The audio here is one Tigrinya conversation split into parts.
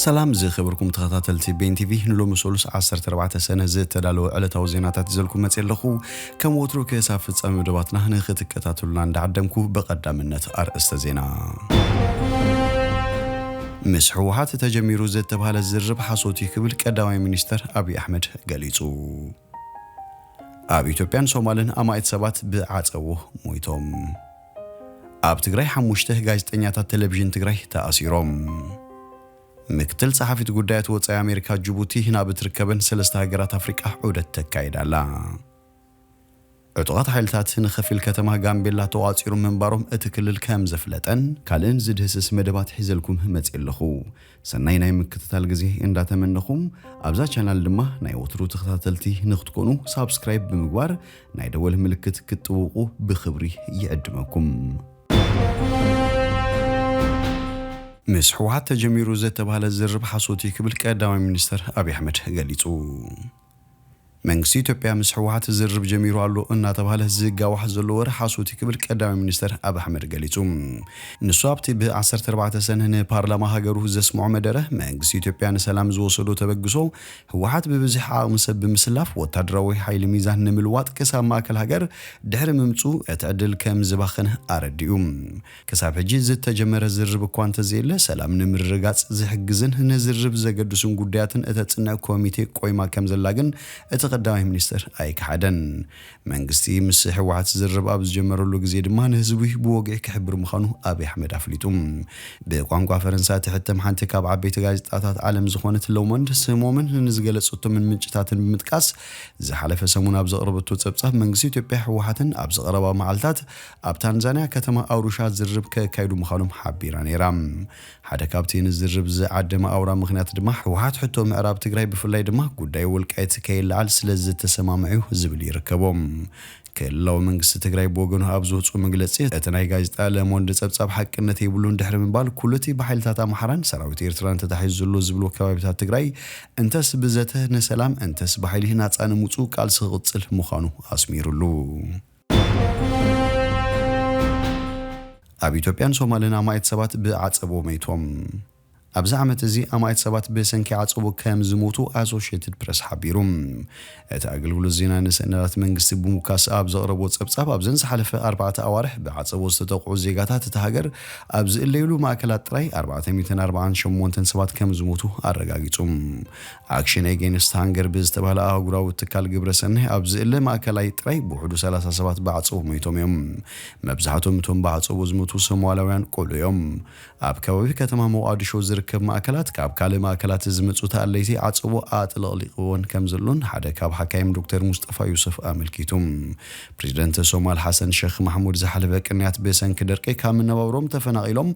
ሰላም ዝኸበርኩም ተኸታተልቲ ቤን ቲቪ፣ ንሎሚ ሰሉስ ዓሰርተ ኣርባዕተ ሰነ ዝተዳለወ ዕለታዊ ዜናታት ይዘልኩም መጽየ ኣለኹ። ከም ወትሩ ክሳብ ፍጻሜ መደባትና ንኽትከታተሉና እንዳዓደምኩ፣ ብቐዳምነት ኣርእስተ ዜና። ምስ ህወሓት ተጀሚሩ ዝተባህለ ዝርርብ ሓሶት እዩ ክብል ቀዳማይ ሚኒስተር ኣብይ ኣሕመድ ገሊጹ። ኣብ ኢትዮጵያን ሶማልን ኣማኢት ሰባት ብዓጸቦ ሞይቶም። ኣብ ትግራይ ሓሙሽተ ጋዜጠኛታት ቴሌቪዥን ትግራይ ተኣሲሮም። ምክትል ጸሓፊት ጉዳያት ወጻኢ ኣሜሪካ ጅቡቲ ናብ እትርከበን ሰለስተ ሃገራት ኣፍሪቃ ዑደት ተካይድ ኣላ። ዕጡቓት ሓይልታት ንኸፊል ከተማ ጋምቤላ ተቋጺሩ ምንባሮም እቲ ክልል ከም ዘፍለጠን ካልእን ዝድህስስ መደባት ሒዘልኩም መጽየ ኣለኹ። ሰናይ ናይ ምክትታል ግዜ እንዳተመነኹም፣ ኣብዛ ቻናል ድማ ናይ ወትሩ ተኸታተልቲ ንክትኮኑ ሳብስክራይብ ብምግባር ናይ ደወል ምልክት ክትጥውቑ ብኽብሪ ይዕድመኩም። ምስ ህወሓት ተጀሚሩ ዝተባህለ ዝርብ ሓሶት እዩ ክብል ቀዳማይ ሚኒስተር ኣብይ ኣሕመድ ገሊጹ። መንግስቲ ኢትዮጵያ ምስ ህወሓት ዝርብ ጀሚሩ ኣሎ እናተባህለ ዝጋዋሕ ዘሎ ወረ ሓሶት እዩ ክብል ቀዳማይ ሚኒስተር ኣብይ ኣሕመድ ገሊጹ። ንሱ ኣብቲ ብ ዓሰርተ ኣርባዕተ ሰነ ንፓርላማ ሃገሩ ዘስምዖ መደረ፣ መንግስቲ ኢትዮጵያ ንሰላም ዝወሰዶ ተበግሶ ህወሓት ብብዝሒ ዓቕሚ ሰብ ብምስላፍ ወታደራዊ ሓይሊ ሚዛን ንምልዋጥ ክሳብ ማእከል ሃገር ድሕሪ ምምጹ እቲ ዕድል ከም ዝባኸነ ኣረዲኡ። ክሳብ ሕጂ ዝተጀመረ ዝርብ እኳ እንተዘየለ፣ ሰላም ንምርግጋጽ ዝሕግዝን ንዝርብ ዘገድሱን ጉዳያትን እተጽንዕ ኮሚቴ ቆይማ ከም ዘላ ግን እቲ ቀዳማይ ሚኒስትር ኣይከሓደን። መንግስቲ ምስ ህወሓት ዝርብ ኣብ ዝጀመረሉ ግዜ ድማ ንህዝቢ ብወግዒ ክሕብር ምዃኑ ኣብይ ኣሕመድ ኣፍሊጡ። ብቋንቋ ፈረንሳ እትሕተም ሓንቲ ካብ ዓበይቲ ጋዜጣታት ዓለም ዝኾነት ሎሞንድ ስሞምን ንዝገለጸቶምን ምንጭታትን ብምጥቃስ፣ ዝሓለፈ ሰሙን ኣብ ዘቕረበቶ ጸብጻብ፣ መንግስቲ ኢትዮጵያ ህወሓትን ኣብዚ ቀረባ መዓልታት ኣብ ታንዛንያ ከተማ ኣሩሻ ዝርብ ከካይዱ ምዃኖም ሓቢራ ነይራ። ሓደ ካብቲ ንዝርብ ዝዓደመ ኣውራ ምኽንያት ድማ ህወሓት ሕቶ ምዕራብ ትግራይ ብፍላይ ድማ ጉዳይ ወልቃይት ከይለዓል ስለ ዝተሰማምዑ ዝብል ይርከቦም። ክልላዊ መንግስቲ ትግራይ ብወገኑ ኣብ ዝወፅኦ መግለፂ፣ እቲ ናይ ጋዜጣ ለሞንድ ጸብጻብ ሓቅነት የብሉን ድሕሪ ምባል፣ ኩሉ እቲ ብሓይልታት ኣምሓራን ሰራዊት ኤርትራን ተታሒዙ ዘሎ ዝብሎ ከባቢታት ትግራይ እንተስ ብዘተ ንሰላም እንተስ ብሓይሊ ናጻ ንምውፅኡ ቃልሲ ክቕጽል ምዃኑ ኣስሚሩሉ። ኣብ ኢትዮጵያን ሶማልን ኣማኢት ሰባት ብዓጸቦ መይቶም። ኣብዚ ዓመት እዚ ኣማኢት ሰባት ብሰንኪ ዓጸቦ ከም ዝሞቱ ኣሶሽየትድ ፕረስ ሓቢሩ። እቲ ኣገልግሎት ዜና ንሰነዳት መንግስቲ ብምውካስ ኣብ ዘቕረቦ ጸብጻብ፣ ኣብዘን ዝሓለፈ ኣርባዕተ ኣዋርሕ ብዓጸቦ ዝተጠቕዑ ዜጋታት እታ ሃገር ኣብ ዝእለዩሉ ማእከላት ጥራይ ኣርባዕተ ሚእትን ኣርባዓን ሸሞንተን ሰባት ከም ዝሞቱ ኣረጋጊጹ። ኣክሽን ኤጌንስት ሃንገር ብዝተባህለ ኣህጉራዊ ትካል ግብረ ሰናይ ኣብ ዝእለ ማእከላይ ጥራይ ብውሕዱ ሰላሳ ሰባት ብዓጸቦ ሞይቶም እዮም። መብዛሕትኦም እቶም ብዓጸቦ ዝሞቱ ሶማላውያን ቆልዑ እዮም። ኣብ ከባቢ ከተማ ሞቓዲሾ ዝርከብ ማእከላት ካብ ካልእ ማእከላት ዝመጹ ተኣለይቲ ዓጸቦ ኣጥለቕሊቕዎን ከም ዘሎን ሓደ ካብ ሓካይም ዶክተር ሙስጠፋ ዩሱፍ ኣመልኪቱ። ፕሬዚደንት ሶማል ሓሰን ሸኽ ማሕሙድ ዝሓለፈ ቅንያት ብሰንኪ ደርቂ ካብ መነባብሮም ተፈናቒሎም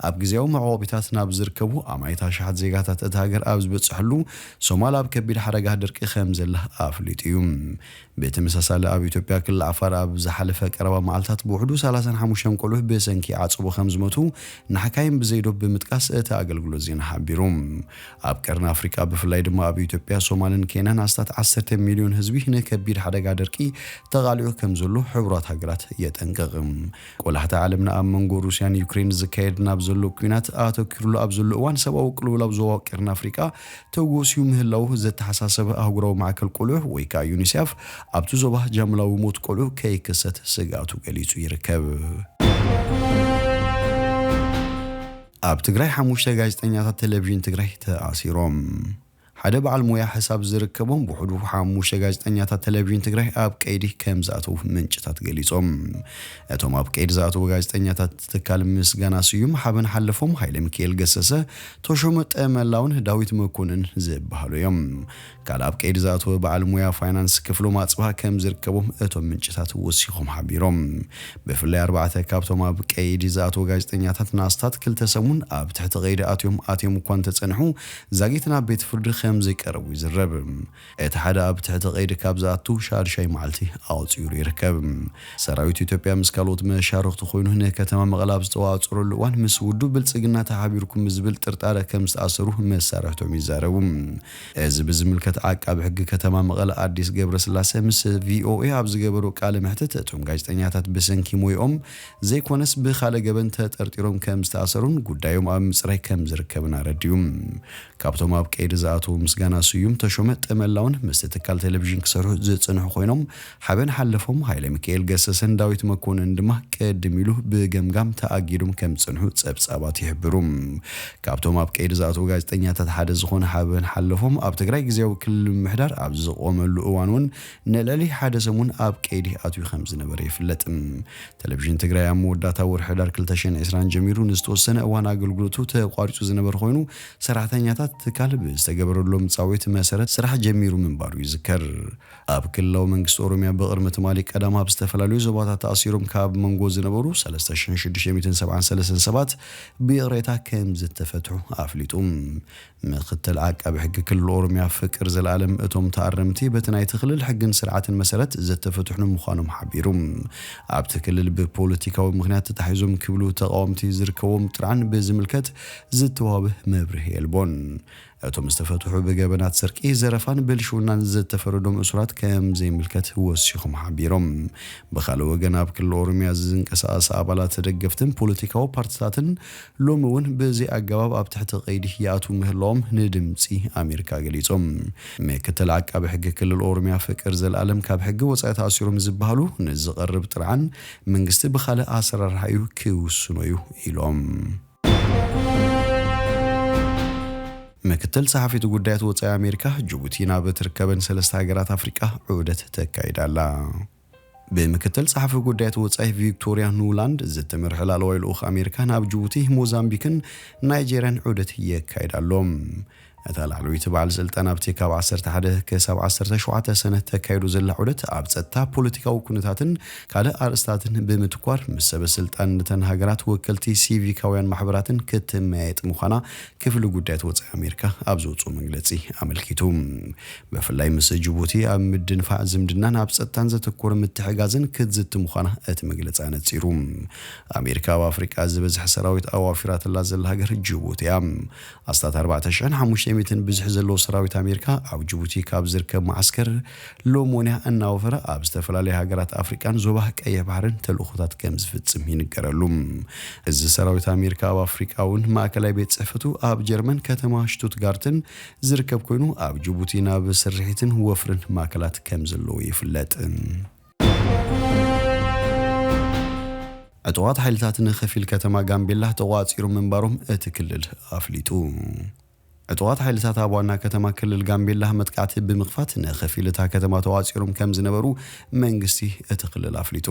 ኣብ ግዜያዊ መዕቆቢታት ናብ ዝርከቡ ኣማኢት ኣሽሓት ዜጋታት እታ ሃገር ኣብ ዝበጽሐሉ፣ ሶማል ኣብ ከቢድ ሓደጋ ደርቂ ከም ዘላ ኣፍሊጡ እዩ። ብተመሳሳሊ ኣብ ኢትዮጵያ ክልል ዓፋር ኣብ ዝሓለፈ ቀረባ መዓልታት ብውሕዱ ሰላሳን ሓሙሽተን ቆልዑ ብሰንኪ ዓጽቦ ከም ዝሞቱ ንሓካይም ብዘይዶብ ብምጥቃስ እቲ ኣገልግሎት ዜና ሓቢሩ። ኣብ ቀርኒ ኣፍሪቃ ብፍላይ ድማ ኣብ ኢትዮጵያ፣ ሶማልን ኬንያን ኣስታት ዓሰርተ ሚልዮን ህዝቢ ንከቢድ ሓደጋ ደርቂ ተቓሊዑ ከም ዘሎ ሕቡራት ሃገራት የጠንቅቕ። ቆላሕታ ዓለምና ኣብ መንጎ ሩስያን ዩክሬን ዝካየድ ናብ ዘሎ ኲናት ኣተኪሩሉ ኣብ ዘሎ እዋን፣ ሰብኣዊ ቅልውላው ዞባ ቀርኒ ኣፍሪቃ ተጎስዩ ምህላዉ ዘተሓሳሰበ ኣህጉራዊ ማዕከል ቆልዑ ወይ ከዓ ዩኒሴፍ ኣብቲ ዞባ ጃምላዊ ሞት ቆልዑ ከይክሰት ስግኣቱ ገሊጹ ይርከብ። ኣብ ትግራይ ሓሙሽተ ጋዜጠኛታት ቴሌቪዥን ትግራይ ተኣሲሮም። ሓደ በዓል ሞያ ሕሳብ ዝርከቦም ብውሕዱ ሓሙሽተ ጋዜጠኛታት ቴሌቪዥን ትግራይ ኣብ ቀይዲ ከም ዝኣተዉ ምንጭታት ገሊጾም። እቶም ኣብ ቀይዲ ዝኣተዉ ጋዜጠኛታት ትካል ምስጋና ስዩም፣ ሓበን ሓለፎም፣ ሃይለ ሚካኤል ገሰሰ፣ ተሾመ ጠመላውን ዳዊት መኮንን ዝበሃሉ እዮም። ካልእ ኣብ ቀይዲ ዝኣተወ በዓል ሞያ ፋይናንስ ክፍሎም ኣጽብሃ ከም ዝርከቦም እቶም ምንጭታት ወሲኾም ሓቢሮም። ብፍላይ ኣርባዕተ ካብቶም ኣብ ቀይዲ ዝኣተዉ ጋዜጠኛታት ንኣስታት ክልተ ሰሙን ኣብ ትሕቲ ቀይዲ ኣትዮም ኣትዮም እኳ እንተጸንሑ፣ ዛጊት ናብ ቤት ፍርዲ ከም ዘይቀረቡ ይዝረብ። እቲ ሓደ ኣብ ትሕቲ ቀይዲ ካብ ዝኣቱ ሻድሻይ መዓልቲ ኣቑጺሩ ይርከብ። ሰራዊት ኢትዮጵያ ምስ ካልኦት መሻርኽቲ ኮይኑ ንከተማ መቐለ ኣብ ዝተዋጽረሉ እዋን ምስ ውዱብ ብልጽግና ተሓቢርኩም ብዝብል ጥርጣረ ከም ዝተኣሰሩ መሳርሕቶም ይዛረቡ። እዚ ብዝምልከት ዓቃቢ ሕጊ ከተማ መቐለ ኣዲስ ገብረስላሴ ምስ ቪኦኤ ኣብ ዝገበሮ ቃለ መሕትት እቶም ጋዜጠኛታት ብሰንኪ ሞይኦም ዘይኮነስ ብኻልእ ገበን ተጠርጢሮም ከም ዝተኣሰሩን ጉዳዮም ኣብ ምጽራይ ከም ዝርከብን ኣረዲኡ። ካብቶም ኣብ ቀይዲ ዝኣተዉ ምስጋና ስዩም፣ ተሾመ ጠመላውን ምስቲ ትካል ቴሌቪዥን ክሰርሑ ዝጽንሑ ኮይኖም ሓበን ሓለፎም ሃይለ ሚካኤል ገሰሰን ዳዊት መኮንን ድማ ቀድም ኢሉ ብገምጋም ተኣጊዶም ከም ዝጽንሑ ጸብጻባት ይሕብሩ። ካብቶም ኣብ ቀይዲ ዝኣተዉ ጋዜጠኛታት ሓደ ዝኾነ ሓበን ሓለፎም ኣብ ትግራይ ግዜያዊ ክልል ምምሕዳር ኣብ ዝቖመሉ እዋን እውን ንልዕሊ ሓደ ሰሙን ኣብ ቀይዲ ኣትዩ ከም ዝነበረ ይፍለጥ። ቴሌቪዥን ትግራይ ኣብ መወዳእታ ወርሒ ሕዳር ክልተ ሽሕን ዕስራን ጀሚሩ ንዝተወሰነ እዋን ኣገልግሎቱ ተቋሪጹ ዝነበረ ኮይኑ ሰራሕተኛታት ትካል ብዝተገበረሎም ጻውዒት መሰረት ስራሕ ጀሚሩ ምንባሩ ይዝከር። ኣብ ክልላዊ መንግስቲ ኦሮሚያ ብቕድሚ ትማሊ ቀዳም ኣብ ዝተፈላለዩ ዞባታት ተኣሲሮም ካብ መንጎ ዝነበሩ ሰለስተ ሽሕን ሽዱሽተ ሚእትን ሰብዓን ሰለስተን ሰባት ብይቕሬታ ከም ዝተፈትሑ ኣፍሊጡ። ምክትል ዓቃቢ ሕጊ ክልል ኦሮሚያ ፍቅር ዘላለም እቶም ተኣረምቲ በቲ ናይቲ ክልል ሕግን ስርዓትን መሰረት ዝተፈትሑ ንምዃኖም ሓቢሩ። ኣብቲ ክልል ብፖለቲካዊ ምኽንያት ተታሒዞም ክብሉ ተቃወምቲ ዝርከቦም ጥርዓን ብዝምልከት ዝተዋህበ መብርሂ የልቦን። እቶም ዝተፈትሑ ብገበናት ስርቂ፣ ዘረፋን ብልሽውናን ዝተፈረዶም እሱራት ከም ዘይምልከት ወሲኾም ሓቢሮም። ብኻልእ ወገን ኣብ ክልል ኦሮሚያ ዝንቀሳቐስ ኣባላት ደገፍትን ፖለቲካዊ ፓርቲታትን ሎሚ እውን ብዘይ ኣገባብ ኣብ ትሕቲ ቀይዲ ይኣትዉ ምህላዎም ንድምፂ ኣሜሪካ ገሊጾም። ምክትል ዓቃቢ ሕጊ ክልል ኦሮሚያ ፍቅር ዘላለም ካብ ሕጊ ወፃኢ ተኣሲሮም ዝበሃሉ ንዝቐርብ ጥርዓን መንግስቲ ብኻልእ ኣሰራርሓ እዩ ክውስኖ እዩ ኢሎም። ምክትል ጸሓፊት ጉዳያት ወጻኢ ኣሜሪካ ጅቡቲ ናብ እትርከበን ሰለስተ ሃገራት ኣፍሪቃ ዑደት ተካይድ ኣላ። ብምክትል ጸሓፊ ጉዳያት ወጻኢ ቪክቶሪያ ኑላንድ ዝተመርሐ ላዕለዋይ ልኡኽ ኣሜሪካ ናብ ጅቡቲ፣ ሞዛምቢክን ናይጄርያን ዑደት የካይድ ኣሎ። እታ ላዕለወይቲ በዓል ስልጣን ኣብቲ ካብ ዓሰርተ ሓደ ክሳብ ዓሰርተ ሸውዓተ ሰነ ተካይዱ ዘላ ዑደት ኣብ ጸጥታ፣ ፖለቲካዊ ኩነታትን ካልእ ኣርእስታትን ብምትኳር ምስ ሰበ ስልጣን ነተን ሃገራት ወከልቲ ሲቪካውያን ማሕበራትን ክትመያየጥ ምዃና ክፍሊ ጉዳያት ወጻኢ ኣሜሪካ ኣብ ዘውጽኦ መግለጺ ኣመልኪቱ። ብፍላይ ምስ ጅቡቲ ኣብ ምድንፋዕ ዝምድናን ኣብ ጸጥታን ዘተኮረ ምትሕጋዝን ክትዝቲ ምዃና እቲ መግለጺ ኣነጺሩ። ኣሜሪካ ኣብ ኣፍሪቃ ዝበዝሐ ሰራዊት ኣዋፊራትላ ዘላ ሃገር ጅቡቲ እያ። ኣስታት ኣርባዕተ ሽሕን ሓሙሽተ ሚእትን ብዝሒ ዘለዎ ሰራዊት ኣሜሪካ ኣብ ጅቡቲ ካብ ዝርከብ መዓስከር ሎሞንያ እናወፈረ ኣብ ዝተፈላለያ ሃገራት ኣፍሪቃን ዞባ ቀይሕ ባሕርን ተልእኾታት ከም ዝፍጽም ይንገረሉ። እዚ ሰራዊት ኣሜሪካ ኣብ ኣፍሪቃ እውን ማእከላይ ቤት ጽሕፈቱ ኣብ ጀርመን ከተማ ሽቱትጋርትን ዝርከብ ኮይኑ ኣብ ጅቡቲ ናብ ስርሒትን ወፍርን ማእከላት ከም ዘለዎ ይፍለጥ። ዕጡቓት ሓይልታት ንኸፊል ከተማ ጋምቤላ ተቋጺሮም ምንባሮም እቲ ክልል ኣፍሊጡ። ዕጡቓት ሓይልታት ኣብ ዋና ከተማ ክልል ጋምቤላ መጥቃዕቲ ብምኽፋት ንኸፊል እታ ከተማ ተቋጺሮም ከም ዝነበሩ መንግስቲ እቲ ክልል ኣፍሊጡ።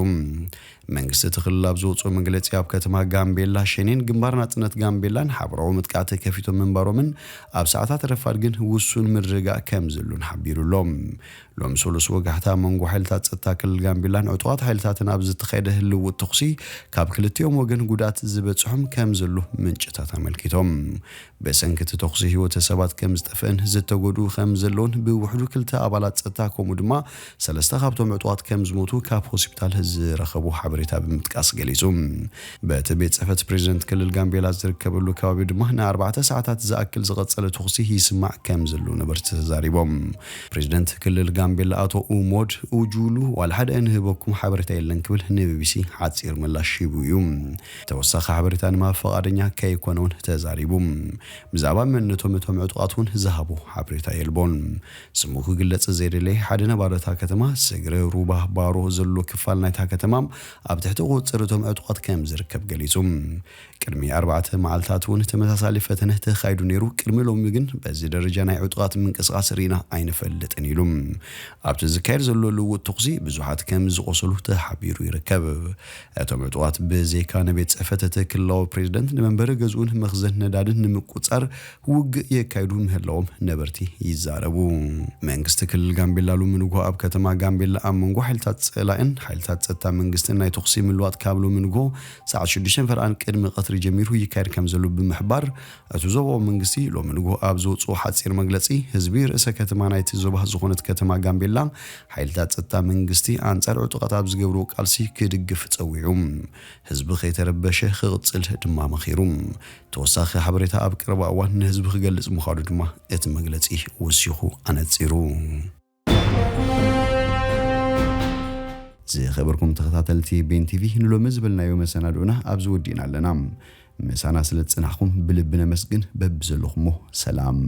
መንግስቲ እቲ ክልል ኣብ ዝወፅኦ መግለፂ ኣብ ከተማ ጋምቤላ ሸኔን ግንባር ናፅነት ጋምቤላን ሓበራዊ መጥቃዕቲ ከፊቶም ምንባሮምን ኣብ ሰዓታት ረፋድ ግን ውሱን ምርግጋእ ከም ዘሎን ሓቢሩ ኣሎ። ሎሚ ሰሉስ ወጋሕታ መንጎ ሓይልታት ጸጥታ ክልል ጋምቤላን ዕጡቓት ሓይልታትን ኣብ ዝተኻየደ ህልውጥ ተኹሲ ካብ ክልቲኦም ወገን ጉድኣት ዝበጽሖም ከም ዘሎ ምንጭታት ኣመልኪቶም። ብሰንኪ እቲ ተኹሲ ህይወት ሰባት ከም ዝጠፍአን ዝተጎድኡ ከም ዘለውን ብውሕዱ ክልተ ኣባላት ጸጥታ ከምኡ ድማ ሰለስተ ካብቶም ዕጡቓት ከም ዝሞቱ ካብ ሆስፒታል ዝረኸቡ ሓበሬታ ብምጥቃስ ገሊጹ። በቲ ቤት ጽሕፈት ፕሬዚደንት ክልል ጋምቤላ ዝርከበሉ ከባቢ ድማ ንኣርባዕተ ሰዓታት ዝኣክል ዝቐጸለ ተኹሲ ይስማዕ ከም ዘሎ ነበርቲ ተዛሪቦም። ፕሬዚደንት ክልል ጋምቤላ ኣቶ ኡሞድ ኡጁሉ ዋላ ሓደ እንህበኩም ሓበሬታ የለን ክብል ንቢቢሲ ሓጺር ምላሽ ሂቡ እዩ። ተወሳኺ ሓበሬታ ንምሃብ ፈቓደኛ ከይኮነ እውን ተዛሪቡ። ብዛዕባ መንነቶም እቶም ዕጡቓት እውን ዝሃቦ ሓበሬታ የልቦን። ስሙ ክግለጽ ዘይደለየ ሓደ ነባሪ እታ ከተማ፣ ስግረ ሩባ ባሮ ዘሎ ክፋል ናይታ ከተማ ኣብ ትሕቲ ቁጽጽር እቶም ዕጡቓት ከም ዝርከብ ገሊጹ። ቅድሚ ኣርባዕተ መዓልታት እውን ተመሳሳሊ ፈተነ ተኻይዱ ነይሩ። ቅድሚ ሎሚ ግን በዚ ደረጃ ናይ ዕጡቓት ምንቅስቓስ ርኢና ኣይንፈልጥን ኢሉ። ኣብቲ ዝካየድ ዘሎ ልውውጥ ተኹሲ ብዙሓት ከም ዝቖሰሉ ተሓቢሩ ይርከብ። እቶም ዕጡቓት ብዘይካ ንቤት ጽሕፈት እቲ ክልላዊ ፕሬዚደንት ንመንበሪ ገዝኡን መኽዘን ነዳድን ንምቁጻር ውግእ የካይዱ ምህላዎም ነበርቲ ይዛረቡ። መንግስቲ ክልል ጋምቤላ ሎሚ ንግሆ ኣብ ከተማ ጋምቤላ ኣብ መንጎ ሓይልታት ጸላእን ሓይልታት ጸጥታ መንግስትን ናይ ተኹሲ ምልዋጥ ካብ ሎሚ ንግሆ ሰዓት ሽዱሽተ ፈርቓን ቅድሚ ቀትሪ ጀሚሩ ይካየድ ከም ዘሎ ብምሕባር፣ እቲ ዞባዊ መንግስቲ ሎሚ ንግሆ ኣብ ዘውፅኦ ሓፂር መግለፂ፣ ህዝቢ ርእሰ ከተማ ናይቲ ዞባ ዝኾነት ከተማ ጋምቤላ ሓይልታት ጸጥታ መንግስቲ ኣንጻር ዕጡቓት ኣብ ዝገብርዎ ቃልሲ ክድግፍ ጸዊዑ። ህዝቢ ከይተረበሸ ክቕጽል ድማ መኺሩ። ተወሳኺ ሓበሬታ ኣብ ቀረባ እዋን ንህዝቢ ክገልጽ ምዃኑ ድማ እቲ መግለጺ ወሲኹ ኣነጺሩ። ዝኸበርኩም ተኸታተልቲ ቤን ቲቪ፣ ንሎሚ ዝበልናዮ መሰናድኦና ኣብዚ ወዲእና ኣለና። ምሳና ስለ ዝጸናሕኩም ብልቢ ነመስግን። በብዘለኹሞ ሰላም።